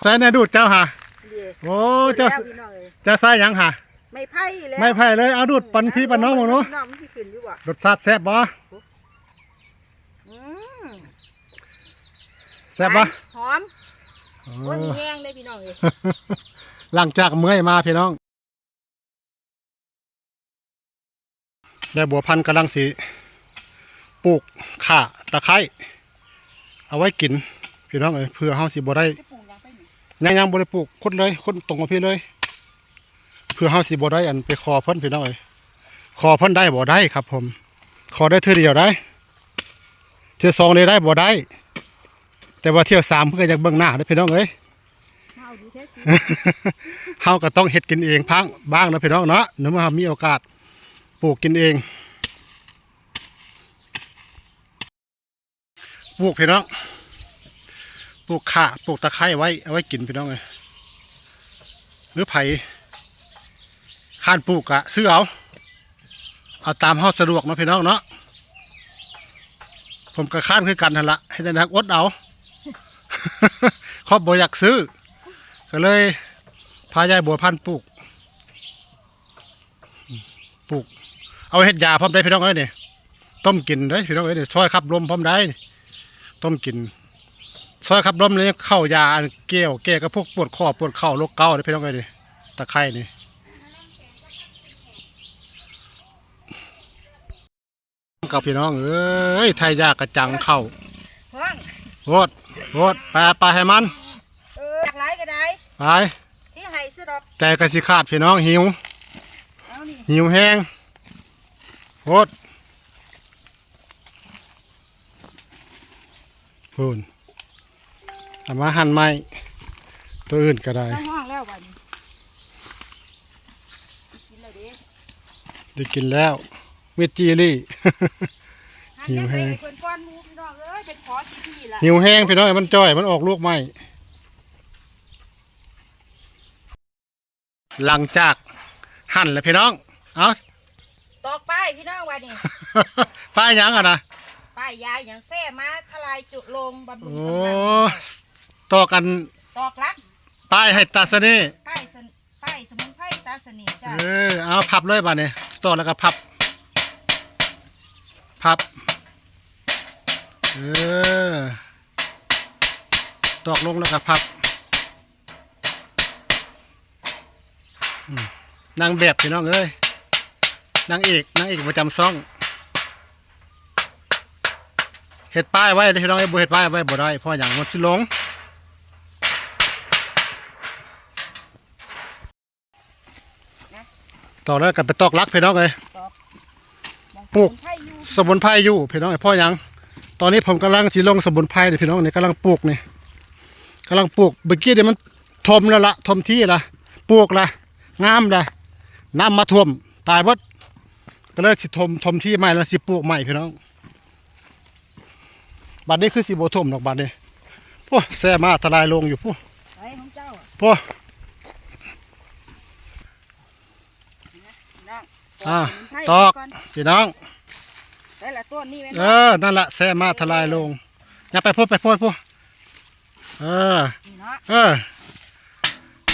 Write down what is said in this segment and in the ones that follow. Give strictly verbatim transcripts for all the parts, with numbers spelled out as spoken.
ใส่แน่ดูดเจ้าหา เดี๋ยว โอ้ เจ้า แล้วพี่น้องเอ้ย เจ้าใส่หยังหา ไม้ไผ่แล้ว ไม้ไผ่เลย เอาดูดปันพี่ปันน้องหมู่เนาะ พี่น้องมันสิขึ้นอยู่บ่ รสชาติแซ่บบ่ อืม แซ่บบ่ หวานหอม เออ โอ้ย มีแฮงเลยพี่น้องเอ้ย หลังจากเมื่อยมาพี่น้อง ยายบัวพันธุ์กำลังสิปลูกข่าตะไคร้เอาไว้กิน พี่น้องเอ้ย เพื่อเฮาสิบ่ได้ จะปลูกหยังไปนี่ ยัง ยังบ่ได้ปลูก ขุดเลย ขุดตรงกับพี่เลย เพื่อเฮาสิบ่ได้อันไปขอเพิ่น พี่น้องเอ้ย ขอเพิ่นได้บ่ได้ครับผม ขอได้เทื่อเดียวได้ เทื่อสองได้ ได้บ่ได้ แต่ว่าเทื่อสามเพิ่นก็อยากเบิ่งหน้าเด้อพี่น้องเอ้ย เฮาดีแท้จริง เฮาก็ต้องเฮ็ดกินเองพังบ้างนะพี่น้องเนาะ ในเมื่อเฮามีโอกาสปลูกกินเอง ปลูกพี่น้อง ปลูกข่า ปลูกตะไคร้ไว้ เอาไว้กินพี่น้องเอ้ย หรือไผ ค้านปลูกกะซื้อเอา เอาตามเฮาสะดวกเนาะพี่น้องเนาะ ผมก็ค้านคือกันหั่นละ เฮ็ดจั่งใด๋อดเอา ครอบบ่อยากซื้อ ก็เลยพายายบัวพันธุ์ปลูก ปลูก เอาเฮ็ดยาพร้อมได้พี่น้องเอ้ยนี่ ต้มกินได้พี่น้องเอ้ยนี่ ซอยขับลมพร้อมได้ ต้มกิน ซอยขับลมนี่เข้ายาอันแก้ว แก้กับพวกปวดข้อปวดเข่าโรคเกาต์เด้อพี่น้องเอ้ยนี่ ตะไคร้นี่ กับพี่น้องเอ้ย ไถยากระจังเข้า ห้อง โพด โพด ไป ไปให้มัน เออ อยากหลายก็ได้ ไป ที่ให้ซื้อดอก ใจกะสิขาดพี่น้อง หิว เอานี่ หิวแฮง โพด พู้น เอามาหั่นไม้ ตัวอื่นก็ได้ เข้าห้องแล้วบัดนี้ กินแล้วเด้ ได้กินแล้ว เม็ดจีลี่ หั่น หิวแฮง ยังไปให้เพิ่นก้อนหมู่พี่น้องเอ้ย เป็นขอกินที่ละ หิวแฮงพี่น้อง มันจ่อย มันออกลูกใหม่ หลังจากหั่นแล้วพี่น้อง เอา ตอกป้ายพี่น้องว่านี่ ป้ายหยังอะนะ ป้ายยาหยังแซ่มาทลายจุลงบำรุง โอ้ กำลัง ตอกอัน ตอกลัก ป้ายให้ตาเสน่ห์ ป้ายสน- ป้ายสมุนไพรตาเสน่ห์จ้ะ เออ เอาพับเลยบาดนี้ ตอกแล้วก็พับ พับ เออ ตอกลงแล้วก็พับ อืม นางแบบพี่น้องเอ้ย นางเอก นางเอกประจำช่อง เฮ็ดป้ายไว้เด้อพี่น้องเอ้ย บ่เฮ็ดป้ายไว้บ่ได้ เพราะหยัง มันสิหลง ตอกแล้วก็ไปตอกลักพี่น้องเอ้ย ตอก ปลูก สมุนไพรอยู่ สมุนไพรอยู่พี่น้องเอ้ย เพราะหยัง ตอนนี้ผมกำลังสิลงสมุนไพรนี่พี่น้อง นี่กำลังปลูกนี่ กำลังปลูก เมื่อกี้นี่มันถมแล้วละ ถมที่ละ ปลูกละ งามละ น้ำมาท่วม ตายเบิด ก็เลยสิถม ถมที่ใหม่แล้วสิปลูกใหม่พี่น้อง บัดนี้คือสิบ่ถมดอกบัดนี้ โอ้ แซ่มาทลายโลงอยู่พุ้น ไปของเจ้าอะ พุ้น นั่ง อ่า ตอก ตอก พี่น้อง แต่ละต้นนี่แม่น เออ นั่นละ แซ่มาทลายโลง อย่าไปพุ้น ไปพุ้น พุ้น เออ นี่เนาะ เออ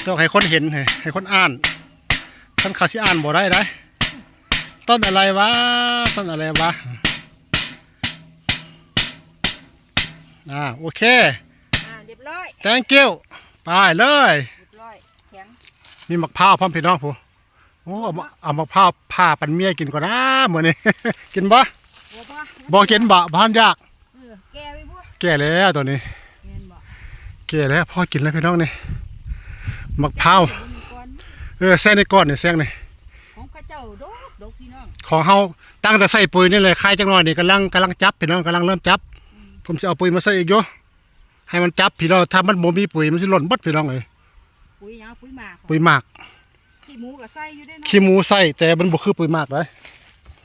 ต้องให้คนเห็น ให้ ให้คนอ่าน คันเขาสิอ่านบ่ได้ได้ ต้นอะไรวะ ต้นอะไรวะ อ่า โอเค อ่า เรียบร้อย thank you ไปเลย เรียบร้อย แข็ง มีมะพร้าวพร้อมพี่น้องพุ้น โอ้ เอามะ- เอามะพร้าวผ่าปันเมียกินก่อนนะมื้อนี้ กินบ่ บ่ บ่ บ่กินบ่ บ่ทันอยาก เออ แก่ไปพุ้น แก่แล้วตอนนี้ แม่นบ่ แก่แล้ว พอกินแล้วพี่น้องนี่ มะพร้าว แก่ไปก่อน เออ แซ่ในก้อนนี่ แซ่นี่ ของเขาเจ้าดกดกพี่น้อง ของเฮาตั้งแต่ใส่ปุ๋ยนี่แหละ คายจักหน่อยนี่กำลัง กำลังจับพี่น้อง กำลังเริ่มจับ อืม ผมสิเอาปุ๋ยมาใส่อีกอยู่ ให้มันจับพี่น้อง ถ้ามันบ่มีปุ๋ยมันสิหล่นเบิดพี่น้องเอ้ย ปุ๋ยหยัง ปุ๋ยหมาก ปุ๋ยหมาก ขี้หมูก็ใส่อยู่เด้เนาะ ขี้หมูใส่ แต่มันบ่คือปุ๋ยหมากเด้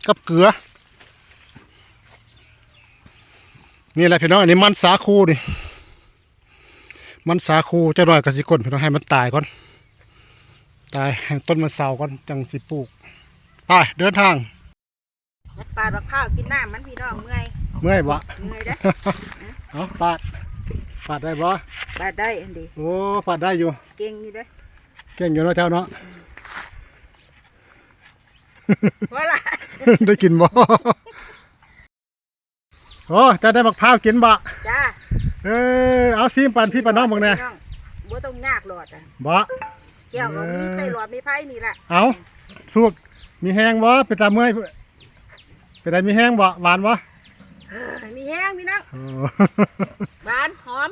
กับเกลือ นี่แหละพี่น้อง อันนี้มันสาคูนี่ มันสาคู จักหน่อยก็สิก้นพี่น้อง ให้มันตายก่อน ตาย ให้ต้นมันเซาก่อน จั่งสิปลูก ไป เดินทาง ปาดมะพร้าวกินน้ำมันพี่น้อง เมื่อย เมื่อยบ่ เมื่อยเด้อ เอาปาด ปาดได้บ่ ปาดได้อันดี โอ้ปาดได้อยู่ เก่งอยู่เด้อ เก่งอยู่เนาะเจ้าเนาะ ว่าละ ได้กินบ่ โอ้เจ้าได้บักพร้าวกินบ่ จ้า เออเอาซีมปันพี่ปันน้องเบิ่งแหน่ พี่น้องบ่ต้องยากหรอกอ่ะ บ่ แก้วก็มี เออ ใส่หลอดมีไพ่นี่แหละ เอาสุกมีแฮงบ่เป็นตาเมื่อยเป็นไดมีแฮงบ่หวานบ่ เฮ้ยมีแฮงพี่น้อง โอ้ หวานหอม